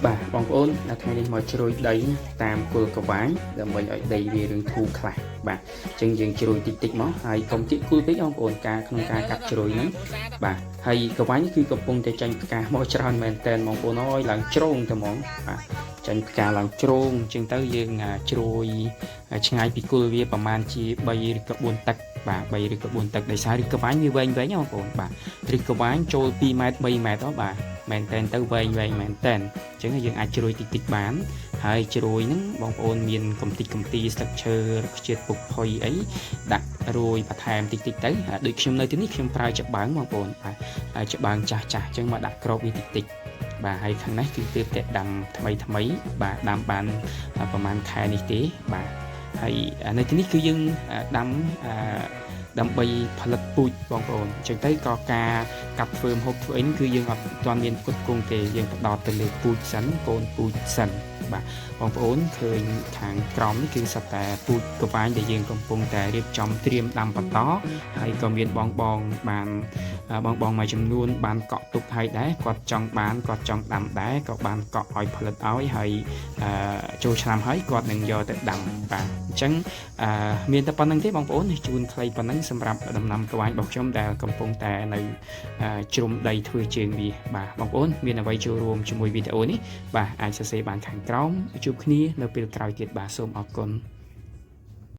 បាទបងប្អូននៅថ្ងៃនេះមកជ្រោយដីតាមគល់កវាញដើម្បីឲ្យដីវារឿងធូរខ្លះបាទអញ្ចឹងយើងជ្រោយតិចតិចមកហើយកុំជិះគូលពេកបងប្អូនការក្នុងការកាត់ជ្រោយហ្នឹងបាទហើយកវាញគឺកំពុងតែចាញ់ផ្កាមកច្រើនមែនតែនបងប្អូនអើយឡើងជ្រងទៅហ្មងបាទចាញ់ផ្កាឡើងជ្រងអញ្ចឹងទៅយើងជ្រោយឆ្ងាយពីគល់វាប្រហែលជា3ឬក៏4ទឹកបាទ3ឬក៏4ទឹកដោយសារឬកវាញវាវែងវែងបងប្អូនបាទឬកវាញចូល2ម៉ែត្រ3ម៉ែត្របាទមែនតែនទៅវែងវែងមែនតែនអញ្ចឹងយើងអាចជ្រោយតិចតិចបានហើយជ្រោយហ្នឹងបងប្អូនមានកំតិចកំទីស្លឹកឈើរុក្ខជាតិពុកផុយអីដាក់រួយបន្ថែមតិចតិចទៅដូចខ្ញុំនៅទីនេះខ្ញុំប្រើច្បើងបងប្អូនបាទច្បើងចាស់ចាស់អញ្ចឹងមកដាក់ក្របវាតិចតិចបាទហើយខាងនេះគឺទើបតែដាំថ្មីថ្មីបាទដាំបានប្រហែលខែនេះទេបាទហើយនៅទីនេះគឺយើងដាំដើម្បីផលិតពូជបងប្អូនអញ្ចឹងទៅក៏ការកាប់ធ្វើម្ហូបធ្វើអីគឺយើងអត់ទាន់មានផ្គត់ផ្គង់ទេយើងផ្ដោតទៅលើពូជសិនកូនពូជសិនបាទបងប្អូនឃើញខាងក្រោមនេះគឺសុទ្ធតែពូជកវ៉ាញដែលយើងកំពុងតែរៀបចំត្រៀមដាំបន្តហើយក៏មានបងបងបានបងបងមួយចំនួនបានកក់ទុកហើយដែរគាត់ចង់បានគាត់ចង់ដាំដែរក៏បានកក់ឲ្យផលិតឲ្យហើយចូលឆ្នាំហើយគាត់នឹងយកទៅដាំបាទអញ្ចឹងមានតែប៉ុណ្្នឹងទេបងប្អូនជូនខ្លីប៉ុណ្្នឹងសម្រាប់ដំណាំកវ៉ាញរបស់ខ្ញុំដែលកំពុងតែនៅជ្រុំដីធ្វើជើងវាបាទបងប្អូនមានអ្វីចូលរួមជាមួយវីដេអូនេះបាទអាចសរសេរបានខាងក្រោមជួបគ្នានៅពេលក្រោយទៀតបាទសូមអរគុណ។